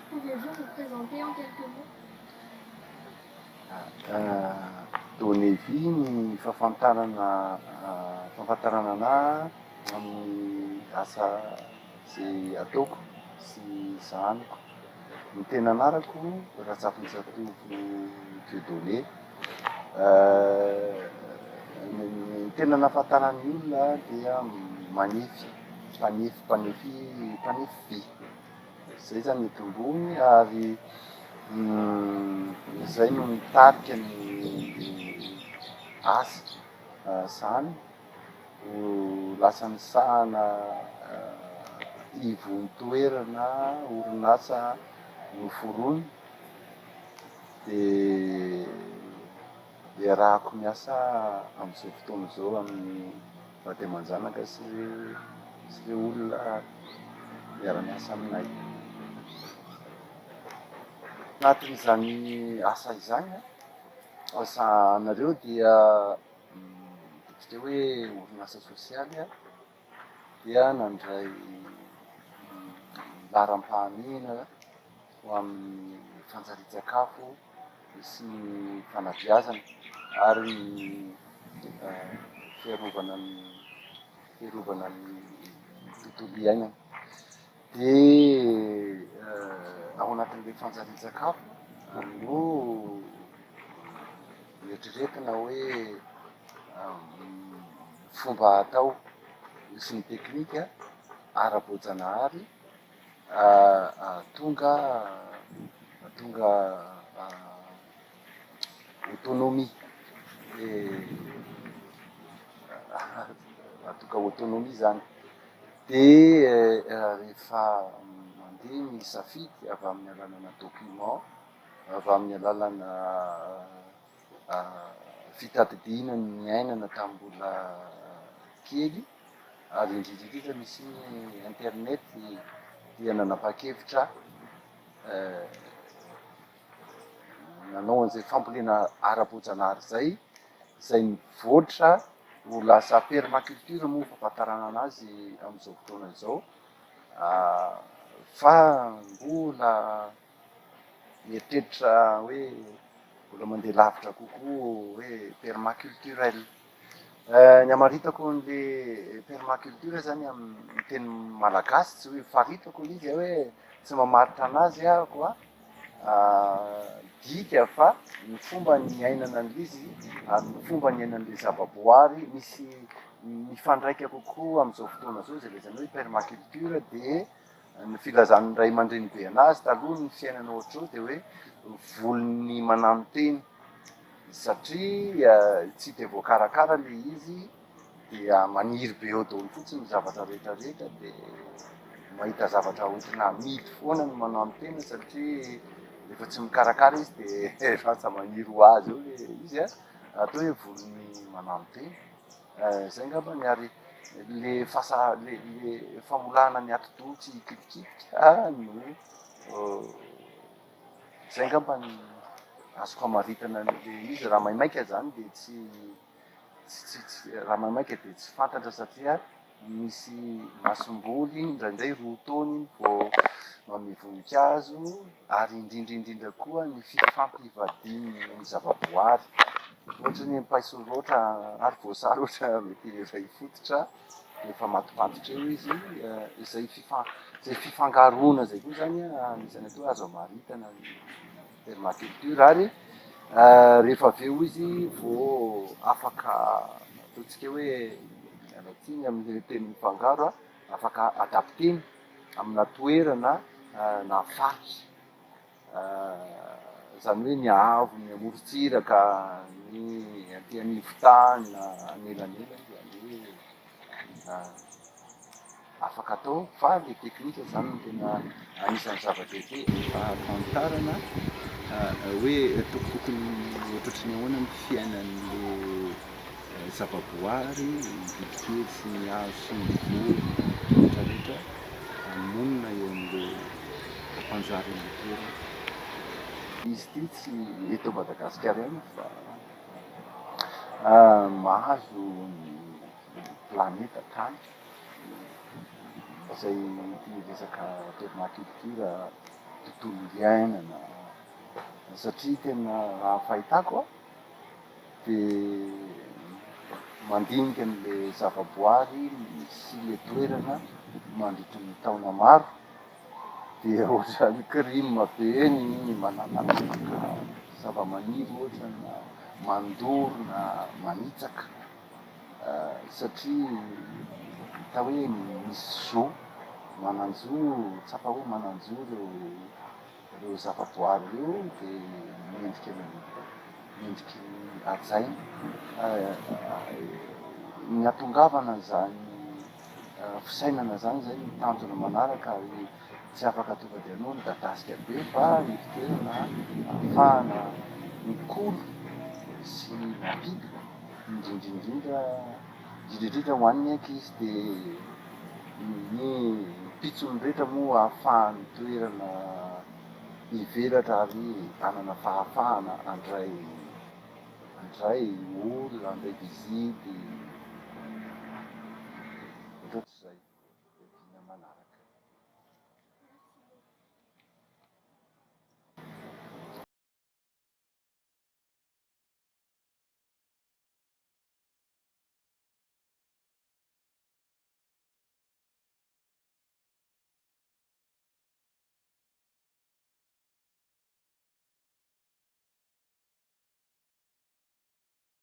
Pouvez-vous vous présenter en quelques mots? Donné Vie ny fahafantarana fahafantarana anahy amin'ny asa izay ataoko sy sahaniko. Ny tena anarako Ratsafinjatovo Dieudonné. Ny tena nahafantaran'ny olona dia manefy, mpanefy mpanefy mpanefy vy. Zay zany ny tombony ary zay no nitarika ny asa zany ho lasa nisahana ivon-toerana orinasa noforonina de iarahako miasa amin'izao fotoana izao amin'ny vady aman-janaka sy sy ireo olona miara-miasa aminay. Anatin'izany asa izany an, asa anareo dia ataontsika hoe orinasa sosialy an, dia nandray laharam-pahamehana ho amin'ny fanjarian-tsakafo sy ny fanabeazana ary ny fiarovana ny fiarovana ny tontolo iainana. Dia ao anatin'ilay fanjarian-tsakafo no eritreretina hoe fomba atao sy ny teknika ara-boajanahary tonga tonga autonomie tonga autonomie zany de rehefa mandeha ny safidy avy amin'ny alalana document avy amin'ny alalana fitadidiana ny niainana tamin'ny mbola kely ary indrindra indrindra misy ny internet dia nanapa-kevitra nanao an'izay fambolena ara-boajanahary izay, izay nivoatra ho lasa permaculture moa ny fahafantarana anazy amin'izao fotoana izao fa mbola mieritreritra hoe mbola mandeha lavitra kokoa hoe permaculturel. Ny hamaritako an'le permaculture zany amin'ny teny malagasy tsy hoe faritako le izy hoe tsy mamaritra anazy ahako a, dika fa ny fomba niainana an'le izy ary ny fomba niainan'le zavaboary misy mifandraika kokoa amin'izao fotoana izao zay lazaina hoe permaculture de ny filazan'ny ray aman-drenibe anazy taloha ny fiainana ohatr'izao de hoe volin'ny mananotena. Satria tsy dia voakarakara le izy dia maniry be eo daholo fotsiny ny zavatra rehetra rehetra dia mahita zavatra hoentina amidy foana ny manano-tena satria rehefa tsy mikarakara izy dia lasa maniry ho azy eo le izy an, atao hoe volin'ny manano-tena. Zay angambany ary le fasa- le le famolahana ny atidoha tsy hikitikitika no Zay angamba ny azoko hamaritana an'le izy, raha maimaika zany de tsy tsy tsy raha maimaika de tsy fantatra satria misy masomboly indraindray roa taona iny vao manome voninkazo ary indrindra indrindra koa ny fifampivadian'ny zavaboary, ohatra ny paiso loatra ary voasary ohatra mety efa hifototra. Efa matopatotra eo izy, izay fifa- izay fifangaroana izay koa zany an, anisan'ny atao hoe azo amaritana ny permaculture ary rehefa avy eo izy vao afaka ataontsika hoe miala tsiny amin'ilay teny mifangaro an, afaka adapter-na amina toerana na faritra. Izany hoe ny haavo, ny amorontsiraka, ny aty anivon-tany na anelanelany izany hoe afaka atao fa le teknika izany no tena anisan'ny zava-dehibe ahafantarana hoe tokotokony ohatrohatry ny ahoana ny fiainan'le zavaboary, ny bibikely sy ny hazo sy ny vorona rehetra rehetra. monina eo amin'ireo mpanjary eny an-toerana. Izy ity tsy eto Madagasikara ihany fa mahazo ny planeta tany izay ity resaka permaculture. tontolo iainana satria tena raha ny fahitako an, dia mandinika an'ilay zavaboary sy ilay toerana mandritry ny taona maro dia ohatran'ny crime be ny manapatapaka zavamaniry ohatra na mandoro na manitsaka satria hita hoe misy zo, manan-jo, tsapa hoe manan-jo ireo ireo zavaboary ireo dia mendrika ny mendriky ny hajaina. Ny hahatongavana an'izany fisainana izany izay no tanjona manaraka ary tsy afaka tonga dia hanao midadasika be fa ny fitoerana ahafahana mikolo sy mampita indrindra indrindra indrindra indrindra ho an'ny ankizy dia ny pitsony rehetra moa ahafahan'ny toerana hivelatra ary hanana fahafahana handray handray olona, handray visite.